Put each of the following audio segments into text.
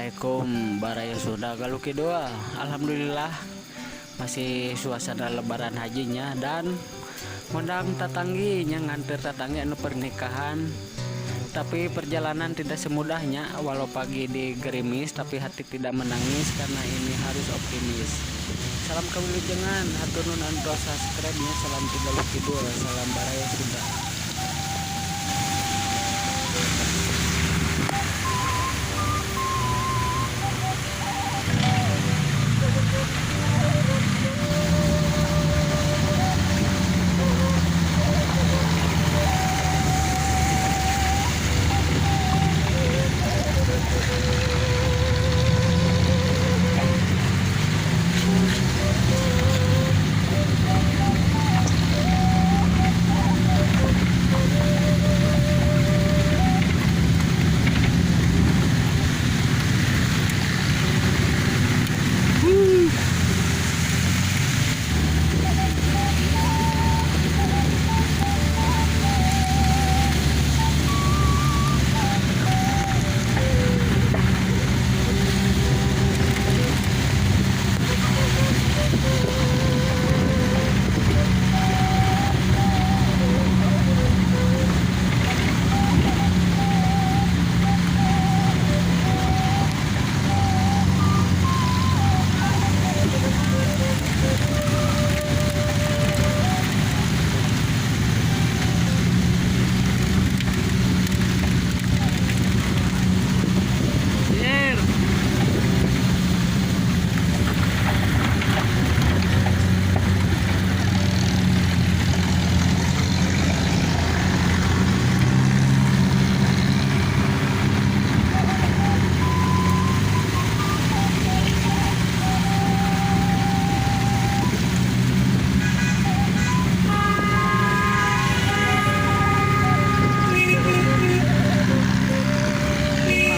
Assalamualaikum Baraya Sunda Galuh Kidul. Alhamdulillah masih suasana lebaran hajinya dan ngundang tatangginya, nganter tatanggi anu pernikahan. Tapi perjalanan tidak semudahnya, walau pagi di gerimis tapi hati tidak menangis karena ini harus optimis. Salam kawilujengan, hatur nuhun anu subscribe nya. Salam ti Galuh Kidul, salam Baraya Sunda.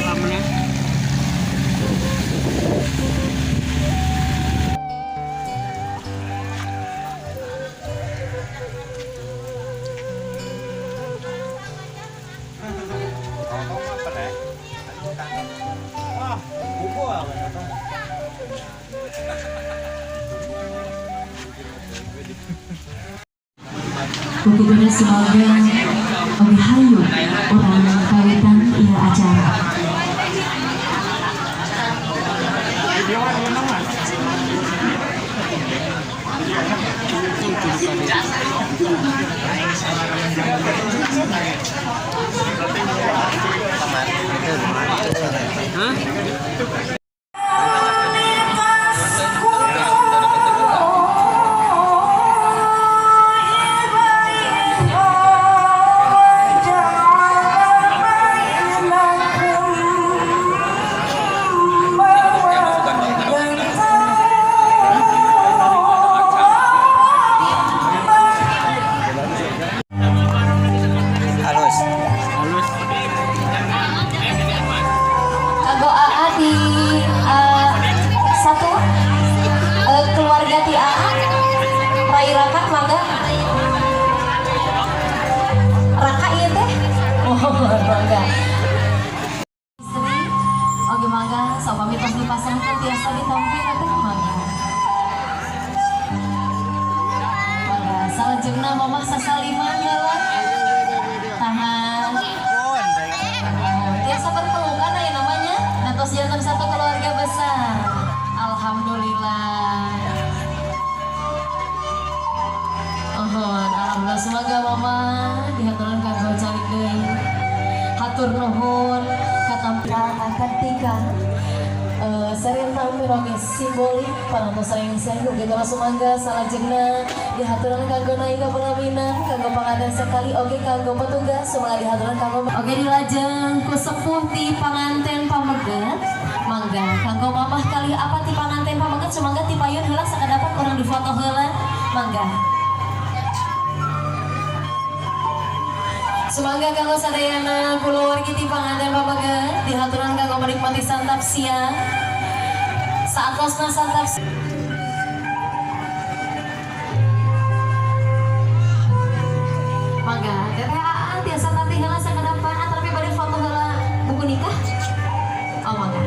Alamnya. Begitulah, semoga oge hayu urang kawitan ieu acara. Hah? Halus. Halus. Kanggo AA di satu keluarga ti AA, Rai Raka, mangga. Raka ieu teh, oh, mangga. Istri oge mangga, saupami tos dipasangkeun tiasa ditampi teh, mangga. Mangga salajengna Mamah sasaliman heula. Tahan. Tiasa berpelukan ya namanya. Natos janten satu keluarga besar. Alhamdulillah. Oh, alhamdulillah, semoga Mama dihaturan kanggo calik deui. Hatur nuhun katampa akad nikah. Sering tampil oge simbolik parantos rengseng gitu. Sumangga salajengna dihaturan kanggo naik ka pelaminan, kanggo panganten sekali oge kanggo petugas. Sumangga dihaturan kanggo oge dilajeng ku sepuh ti panganten pameget. Mangga kanggo Mamah kalih apa ti panganten pameget, sumangga ti payun heula sakadapat urang difoto heula, mangga. Sumangga kanggo sadayana kulawargi ti panganten pameget dihaturan kanggo menikmati santap siang. Saatosna santap. Mangga, Teteh AA tiasa nanti heula sakadapan atau bade foto heula buku nikah? Oh, mangga.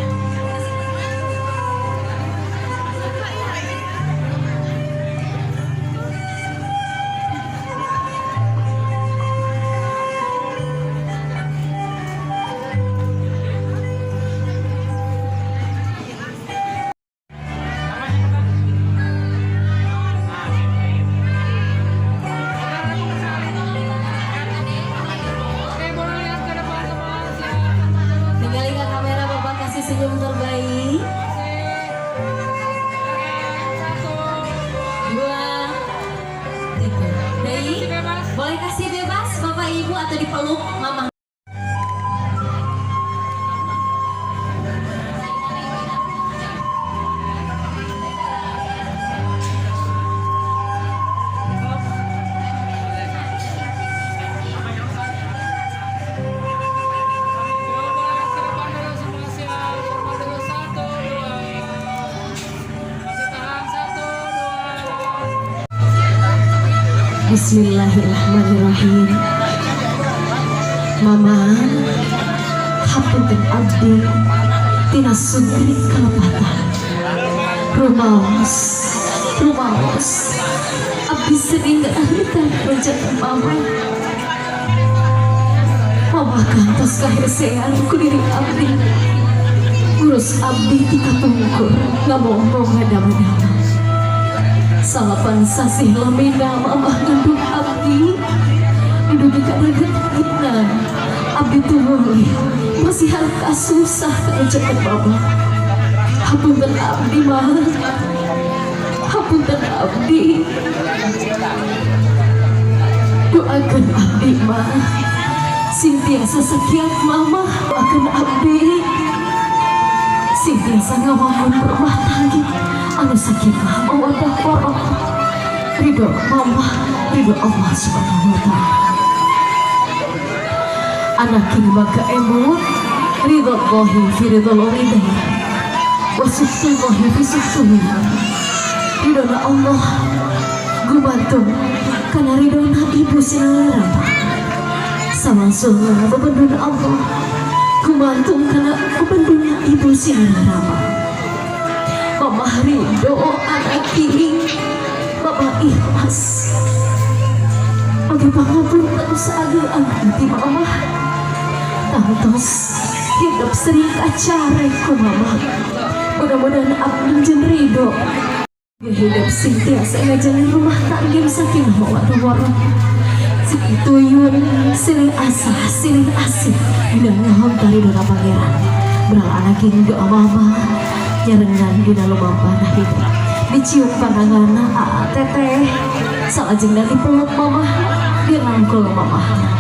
Boleh kasih bebas, Bapak Ibu, atau dipeluk Mama. Coba ke depan dulu semua, siap. Formal dulu, satu, dua. Masih tahan, satu, dua. Bismillahirrahmanirrahim. Mama, hapunten abdi tina sugri kalepatan. Rumaos, rumaos. Abdi sering ngaheutan rencana Mama. Mama kantos kahesean ku diri abdi. Ngurus abdi ti kapungkur ngabombong ngadama-dama. 9 sasih lamina Mama ngandung abdi. Dugi ka leungeutna abdi tuluy masihan kasusah ka Mama. Hapunten abdi mah. Hapunten abdi. Doakan abdi mah. Sing tiasa sakiat Mama, doakan abdi. Sing tiasa ngawangun rumah tangga anu sakinah mawaddah warahmah. Ridho Mama, ridho Allah Subhanahu wa Ta'ala. Anak ini maka emut ridho Allahi fi ridho walidain wa suktullahi fi suktuhi. Ridhona Allah gumantung kana ridhona ibu sinarama, samangsulna bebenduna Allah gumantung kana bebenduna ibu sinarama. Mama ridho anak king, Mama ikhlas. Oke, pangapunten saageng ti Mama. Tangtos hidup sering kacarek ku Mama. Mudah-mudahan abdi jeung ridho. Hidup sing tiasa ngajalin rumah tangga sakinah mawaddah warahmah. Silih tuyun, silih asah, silih asih dina ngahonta ridho Pangeran. Beral anak king doa Mama nyarengan dina lumampahna hidup. Dicium pandanganna aa teteh, salajengna dipeluk mamah, dirangkul mamahna.